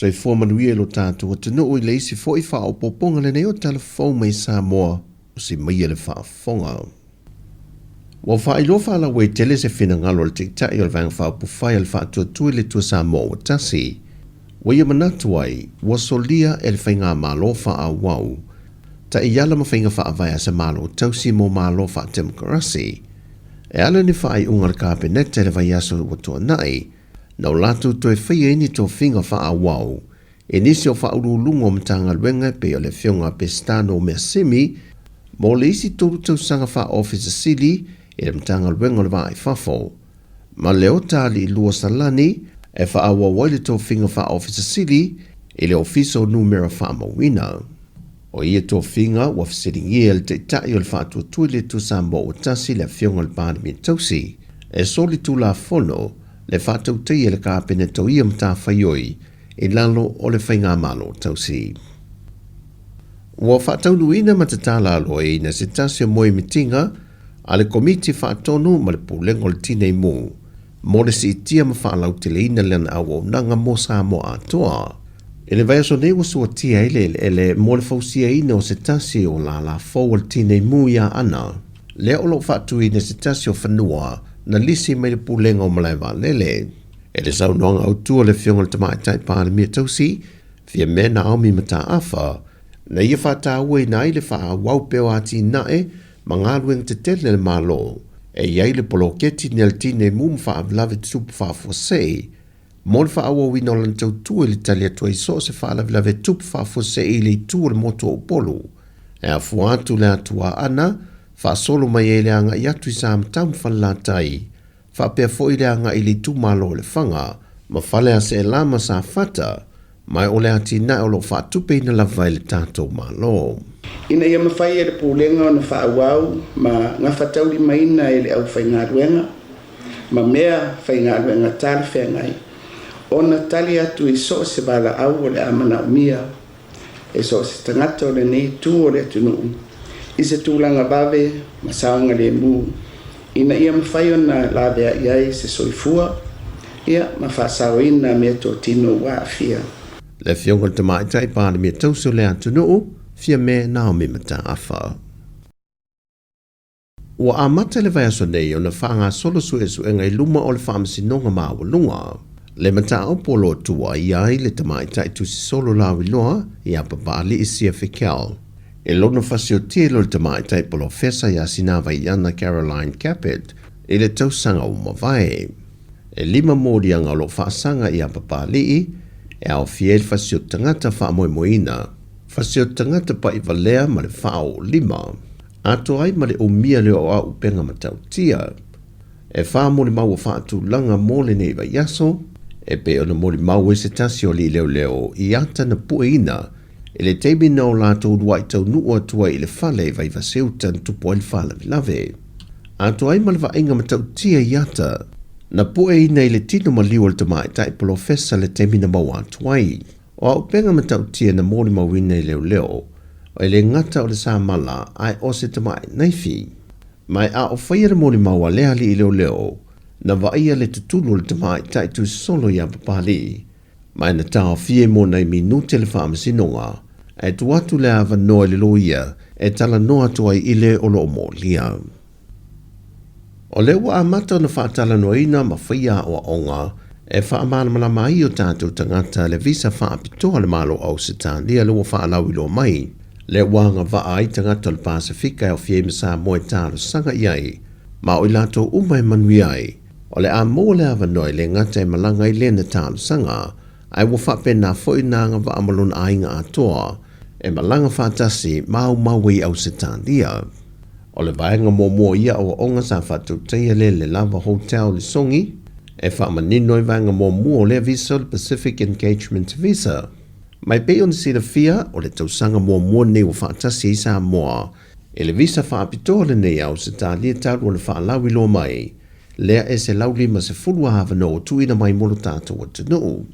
Soifua manuia i lo tatou atunuu i le isi foi faaopoopoga lenei o Tala Fou mai Samoa o si maia le faafofoga. Ua faailoa faalauaitele se finagalo o le Taitai o le Vaega Faaupufai a le Faatuatua i le Atua Samoa ua Tasi, ua ia manatu ai ua solia e le Faigamalo faaauau taiala ma faiga faavae a se Malo tausi mo Malo faatemokarasi e ala i ni faaiuga a le Kapeneta i le vaiaso ua tuanai na o latou toe faia ai ni tofiga faaauau i nisi o faauluuluga o Matagaluega e pei o le Afioga a Pesitano Measimi mo le isi 3 tausaga faa-Ofisa Sili i le Matagaluega o le Va i Fafo, ma Leota Aliilua Salani e faaauau ai le tofiga faa-Ofisa Sili i le Ofisa o Numera Faamauina. O ia tofiga ua fesiligia e le Taitai o le Faatuatua i le Atua Samoa ua Tasi le Afioga i le Palemia Tausi e solitulafono le faatautaia e le Kapeneta o ia matafaioi i lalo o le Faigamalo Tausi. Ua faataunuuina ma tatala aloaina se tasi o moemitiga a le Komiti Faatonu ma le Pulega o le Tinei Mu mo le siitia ma faalauteleina lana auaunaga mo Samoa atoa. I le vaiaso nei ua suatia ai le eleele mo le fausiaina o se tasi o lālā fou o le Tinei Mu i Aana, lea o lo o faatuina se tasi o fanua na lisi mai le Pulega o Malaevaalele. I le saunoaga autu a le Afioga i le Tamaitai Palemia Tausi, Fiame Naomi Mataafa, na ia faatauaina ai le faaauau pea o atinae ma galuega tetele a le Malo, e i ai le poloketi ni a le Tinei Mu ma Faalavelave Tutupu Faafuasei, mo le faaauauina o lana tautua i le tali atu ai so o se faalavelave tupu faafuasei i le itu o le motu o Upolu. E afua atu le atua Aana, faasolo mai ai le agai atu i Samatau ma Falelatai, faapea foi le agai i le itumalo o Lefaga ma Faleaseela ma Safata, ma o le atinae o lo o faatupeina lava e le tatou Malo. Ina ia mafai e le Pulega ona faaauau ma gafataulimaina e le aufaigaluega ma mea faigaluega talafeagai ona tali atu i so o se valaau o le a manaomia e so o se tagata o lenei itu o le atunuu i se tulaga vave ma saogalemu ina ia mafai ona laveai ai se soifua ia ma faasaoina meatotino ua aafia. Le Afioga i le Tamaitai Palemia Tausi o le atunuu, Fiame Naomi Mataafa. Ua amata le vaiaso nei ona faagasolo suesuega i luma o le Faamasinoga Maualuga le mataupu o lo o tuuaia ai le tamaitai tusisolo lauiloa ia Papaalii Siafi Kell e lona fasiotelo i le tamaitai polofesa ia Sinavaiana Caroline Capet i le tausaga ua mavae. E 5 moliaga o lo o faasaga ia Papaalii e aofia ai le fasioti tagata faamoemoeina, fasioti tagata paivalea ma le faaoolima, atoa ai ma le umia lea o auupega matautia. E 4 molimau ua faatulaga mo lenei vaiaso, e pei ona molimau ai se tasi o alii leoleo i ata na pueina i le taimi na o latou uluai taunuu atu ai i le fale i Vaivaseuta na tupu ai le faalavelave. Atoa ai ma le vaaiga matautia i ata na pueina i le tino maliu o le tamaitai polofesa le taimi na maua atu ai. O auupega matautia na molimauina i leoleo, e le gata o le samala ae o se tamai naifi. Ma e a o faia le molimau a le alii leoleo, na vaaia le tutulu o le tamaitai tusisolo ia Papalii, ma e na taofia i mo nai minute le faamasinoga, ae tuu atu le avanoa i le loia e talanoa atu ai i le o lo o molia. O lea ua amata ona faatalanoaina ma faia aoaoga e faamalamalama ai o tatou tagata le visa faapitoa a le Malo o Ausetalia lea ua faalauiloa mai, lea ua agavaa ai tagata o le Pasefika e aofia ai ma Samoa e talosaga i ai, ma o i latou uma e manuia ai, o le a maua le avanoa e le gata e malaga ai lena talosaga, ae ua faapena foi na agavaa ma lona aiga atoa e malaga faatasi ma aumau ai i Ausetalia. O le vaega muamua o ia aoaoga sa faatautaia le Le Lava Hotel i Sogi, e faamanino ai vaega muamua o lea visa o le Pacific Engagement Visa. Mai pei ona silafia, o le tausaga muamua lenei ua faatasi ai Samoa i le visa faapitoa lenei a Ausetalia talu ona faalauiloa mai, lea e 150 avanoa ua tuuina mai mo lo tatou atunuu.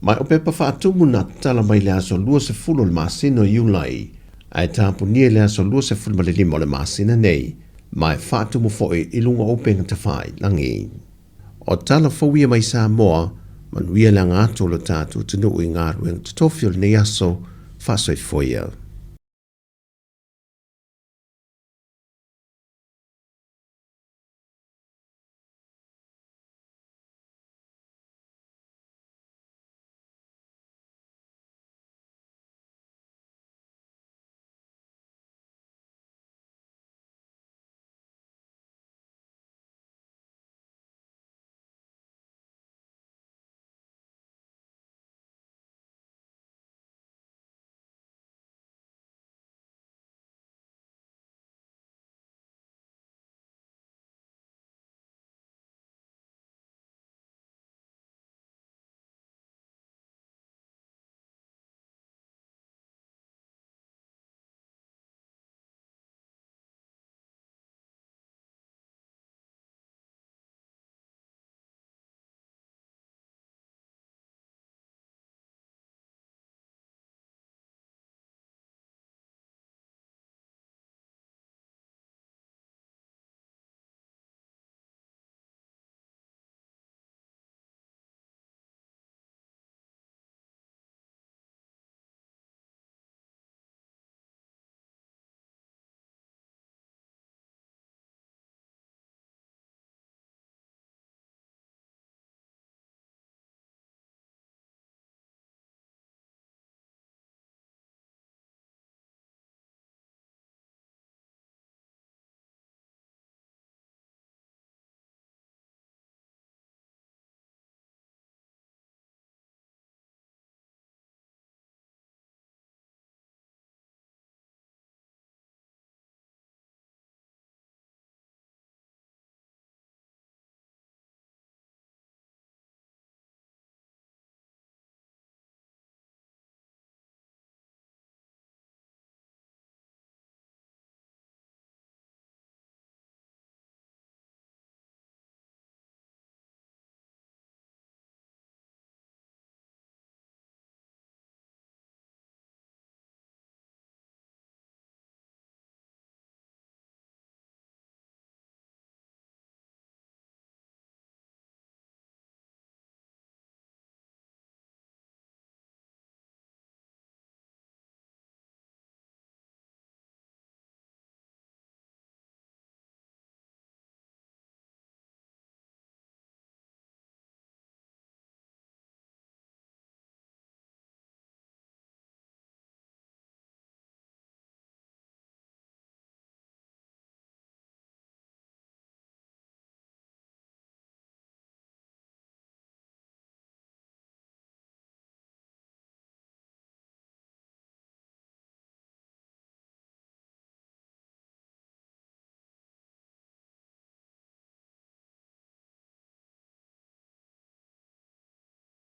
Mai o pepa faatumu na tatala mai le aso 20 o le masina o Iulai, ae tapunia i le aso 25 o le masina nei, ma e faatumu foi i luga o upega tafailagi. O tala fou ia mai Samoa, Manuia le aga atu o lo tatou atunuu i galuega totofi o lenei aso. Faasoifua ia.